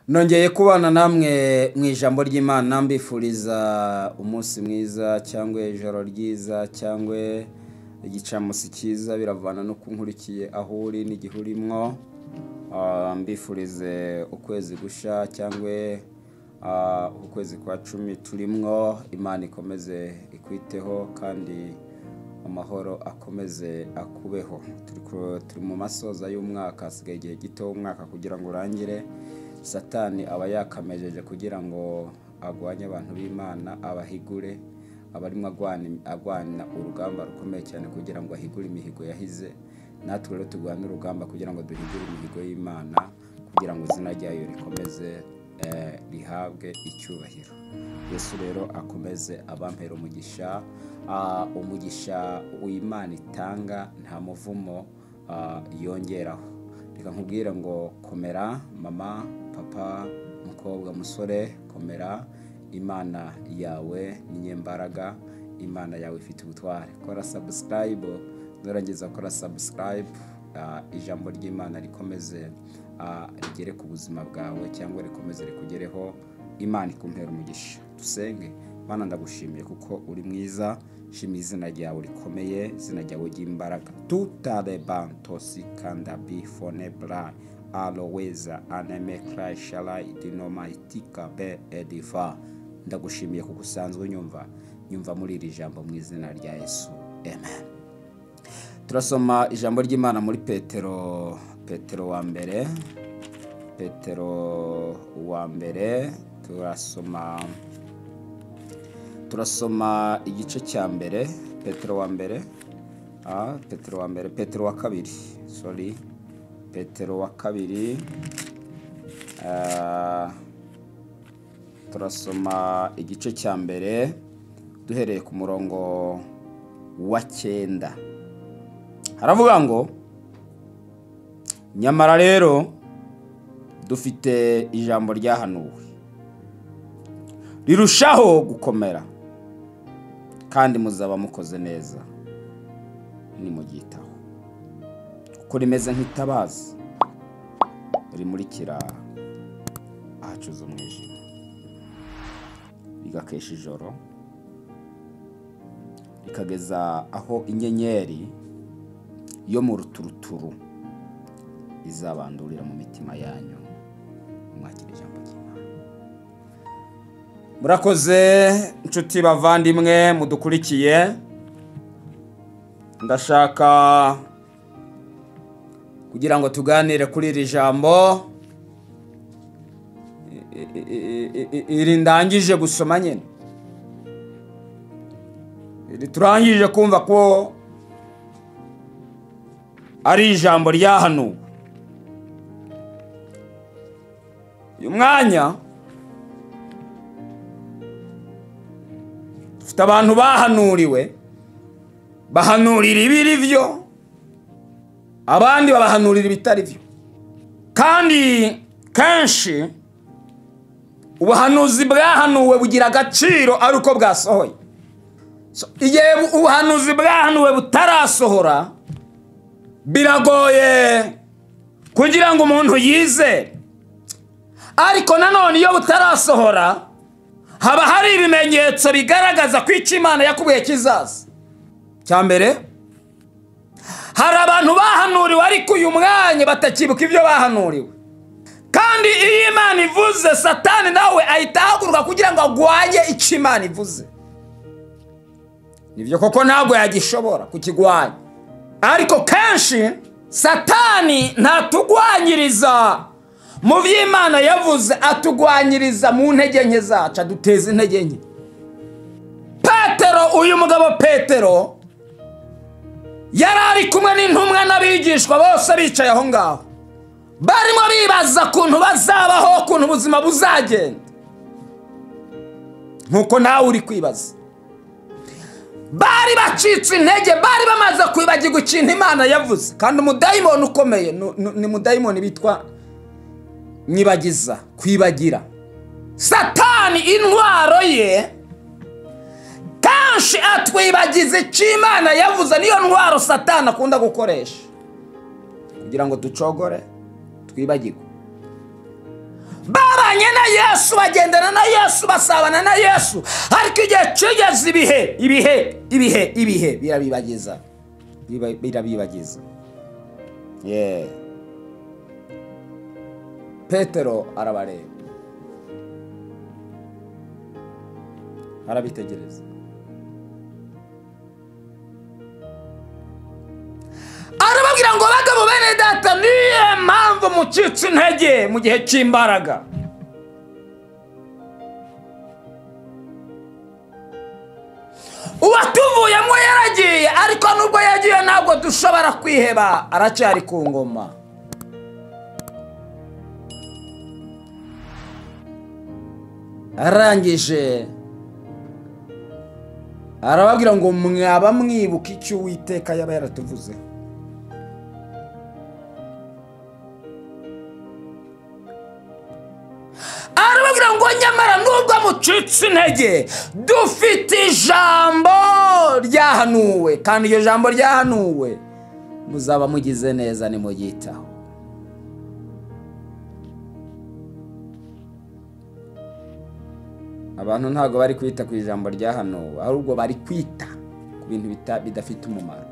Nongeye kubana namwe mu ijambo ry'Imana, mbifuriza umunsi mwiza cyangwa ijoro ryiza cyangwa igicamunsi cyiza, biravana no kunkurikiye aho uri n'igihe urimwo. Mbifurize ukwezi gusha cyangwa ukwezi kwa 10 turimwo. Imana ikomeze ikwiteho kandi amahoro akomeze akubeho. Turi mu masoza y'umwaka, hasigaye igihe gito umwaka kugira ngo urangire. Satani aba yakamejeje kugira ngo agwanye abantu b'Imana, abahigure, abarimo agwana urugamba rukomeye cyane kugira ngo ahigure imihigo yahize. Natwe rero turwana urugamba kugira ngo duhigure imihigo y'Imana, kugira ngo izina ryayo rikomeze rihabwe icyubahiro. Yesu rero akomeze abampera umugisha. Umugisha w'Imana itanga nta muvumo yongeraho. Reka nkubwire ngo komera mama, papa, mukobwa, musore, komera. Imana yawe ni nyembaraga, Imana yawe ifite ubutware. Kora subscribe, nurangiza kora subscribe, ijambo ry'Imana rikomeze rigere ku buzima bwawe cyangwa rikomeze rikugereho. Imana ikumpera umugisha. Dusenge. Mana, ndagushimiye kuko uri mwiza, shima izina ryawe rikomeye, izina ryawe ry'imbaraga. Tutalebantosi kanda bifonebra aloweza anemekra shala idinomaitika be edifa. Ndagushimiye kuko usanzwe nyumva muri iri jambo mu izina rya Yesu, amen. Turasoma ijambo ry'Imana muri Petero wa mbere, Petero wa mbere, turasoma igice cya mbere, Petero wa mbere, Petero wa mbere, Petero wa kabiri, sorry, Petero wa kabiri, turasoma igice cya mbere duhereye ku murongo wa 9. Haravuga ngo nyamara rero dufite ijambo ryahanuwe rirushaho gukomera, kandi muzaba mukoze neza nimugitaho, kuko rimeze nk'itabaza rimurikira ahacuze umwijima, rigakesha ijoro, rikageza aho inyenyeri yo mu ruturuturu izabandurira mu mitima yanyu. Mwakira ijambo ry'Imana. Murakoze inshuti bavandimwe mudukurikiye. Ndashaka kugira ngo tuganire kuri iri jambo iri ndangije gusoma nyine, iri turangije kumva ko ari ijambo ryahanuwe. Uyu mwanya dufite abantu bahanuriwe, bahanurira ibiri byo, abandi babahanurira ibitari byo. Kandi kenshi ubuhanuzi bwahanuwe bugira agaciro ari uko bwasohoye. Igihe ubuhanuzi bwahanuwe butarasohora, biragoye kugira ngo umuntu yizere. Ariko nanone iyo butarasohora haba hari ibimenyetso bigaragaza ko icyo Imana yakubwiye kizaza. Cya mbere, hari abantu bahanuriwe ariko uyu mwanya batakibuka ibyo bahanuriwe. Kandi iyo Imana ivuze, Satani nawe ahita ahaguruka kugira ngo agwanye icyo Imana ivuze. Nibyo koko ntabwo yagishobora kukigwanya, ariko kenshi Satani ntatugwanyiriza mu by'Imana yavuze, atugwanyiriza mu ntege nke zacu, aduteza intege nke. Petero, uyu mugabo Petero yari ari kumwe n'intumwa n'abigishwa bose bicaye aho ngaho, barimo bibaza kuntu bazabaho, kuntu ubuzima buzagenda, nkuko nawe uri kwibaza. Bari bacitse intege, bari bamaze kwibagirwa ikintu Imana yavuze. Kandi umudayimoni ukomeye ni mudayimoni bitwa nyibagiza, kwibagira. Satani intwaro ye kenshi atwibagiza icyo Imana yavuze. Niyo ntwaro Satani akunda gukoresha kugira ngo ducogore, twibagirwe. Babanye na Yesu, bagendana na Yesu, basabana na Yesu, ariko igihe kigeze ibihe ibihe ibihe ibihe birabibagiza, birabibagiza. Petero arabareba, arabitegereza, arababwira ngo bagabo bene data, niyo mpamvu mucitse intege mu gihe cy'imbaraga. Uwatuvuyemo yaragiye, ariko nubwo yagiye ntabwo dushobora kwiheba, aracyari ku ngoma. Arangije arababwira ngo mwaba mwibuka icyo Uwiteka yaba yaratuvuze. Arababwira ngo nyamara nubwo mucitse intege, dufite ijambo ryahanuwe, kandi iryo jambo ryahanuwe muzaba mugize neza nimuryitaho. Abantu ntabwo bari kwita ku ijambo ryahanuwe, ahubwo bari kwita ku bintu bidafite umumaro.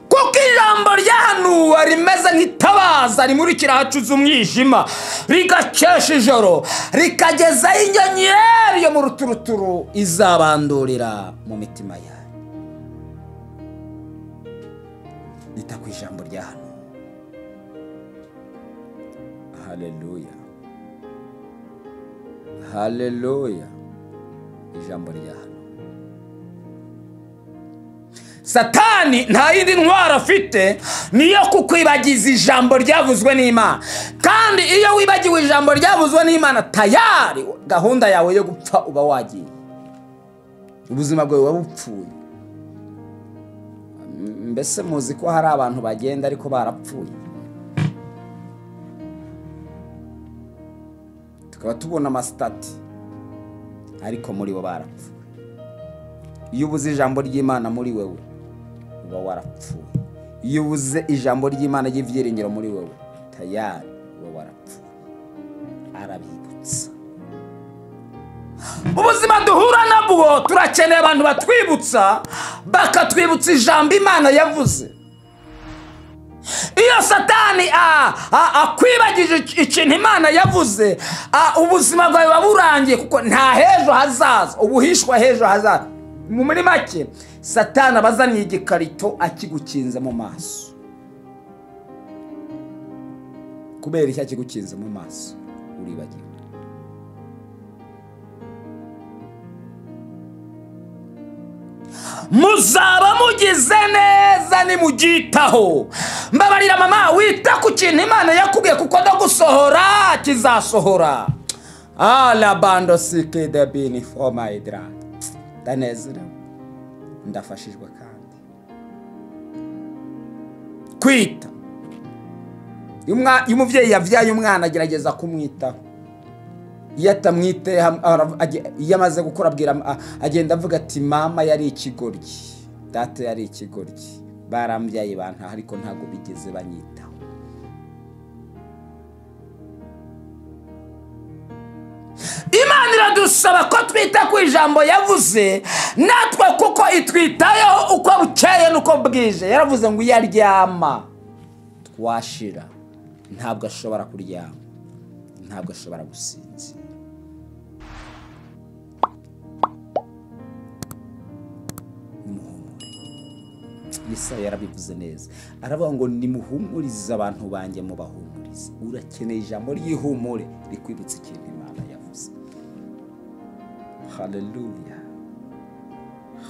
Kuko ijambo ryahanuwe rimeze nk'itabaza rimurikira ahacuze umwijima, rigakesha ijoro, rikagezaho inyenyeri yo mu ruturuturu izabandurira mu mitima yayo. Ita ku ijambo ryahanuwe. Haleluya, haleluya. Ijambo ryahanuwe. Satani nta yindi ntwaro afite, niyo kukwibagiza ijambo ryavuzwe n'Imana. Kandi iyo wibagiwe ijambo ryavuzwe n'Imana, tayari gahunda yawe yo gupfa uba wagiye, ubuzima bwawe buba bupfuye. Mbese muzi ko hari abantu bagenda ariko barapfuye, tukaba tubona amasitati ariko muri bo barapfuye. Iyo ubuze ijambo ry'Imana muri wewe uba warapfuye. Iyo ubuze ijambo ry'Imana ry'ibyiringiro muri wewe, tayari uba warapfuye. Arabibutsa. Ubuzima duhura nabwo turakeneye abantu batwibutsa, bakatwibutsa ijambo Imana yavuze. Iyo Satani akwibagije ikintu Imana yavuze, ubuzima bwawe buba burangiye, kuko nta hejo hazaza, ubuhishwa hejo hazaza. Muri make, Satani abazaniye igikarito akigukinze mu maso. Kubera icyo akigukinze mu maso, uribagiwe. Muzaba mugize neza nimubyitaho. Mbabarira mama, wita ku kintu Imana yakubwiye, kuko no gusohora kizasohora. Ala bando sike de bini for my dra. Ndanezerewe, ndafashijwe. Kandi kwita, iyo umubyeyi yabyaye umwana agerageza kumwitaho. Iyo atamwite, iyo amaze gukora abwira, agenda avuga ati mama yari ikigoryi, data yari ikigoryi, barambyaye bantu ariko ntabwo bigeze banyitaho. Imana iradusaba ko twita ku ijambo yavuze natwe, kuko itwitayeho uko bukeye n'uko bwije. Yaravuze ngo iyo aryama twashira. Ntabwo ashobora kuryama, ntabwo ashobora gusinzira. Nimuhumure. Yesaya yarabivuze neza, aravuga ngo nimuhumurize abantu banjye, mubahumurize. Urakeneye ijambo ry'ihumure rikwibutsa ikintu Imana yavuze. Haleluya,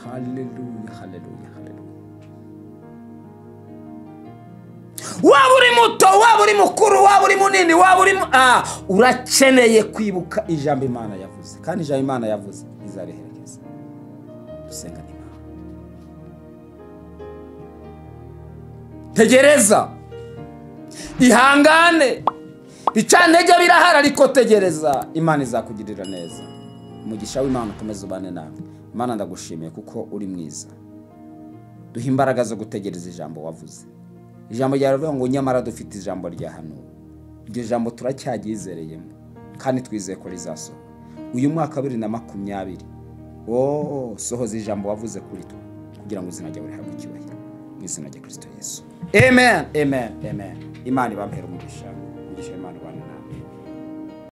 haleluya, haleluya, haleluya. Waba uri muto, waba uri mukuru, waba uri munini, waba uri urakeneye kwibuka ijambo Imana yavuze, kandi ijambo Imana yavuze izariherekeza. Dusenga Imana. Tegereza, ihangane, icantege birahari, ariko tegereza, Imana izakugirira neza. Umugisha w'Imana ukomeze ubane nawe. Imana ndagushimiye kuko uri mwiza. Duha imbaraga zo gutegereza ijambo wavuze. Ijambo ryawe rivuga ngo nyamara dufite ijambo ryahanuwe. Iryo jambo turacyaryizereyemo kandi twizeye ko rizasohora uyu mwaka wa 2020. Oh, sohoza ijambo wavuze kuri twe kugira ngo izina ryawe rihabwe icyubahiro, mu izina rya Kristo Yesu, amen, amen, amen. Imana ibampere umugisha.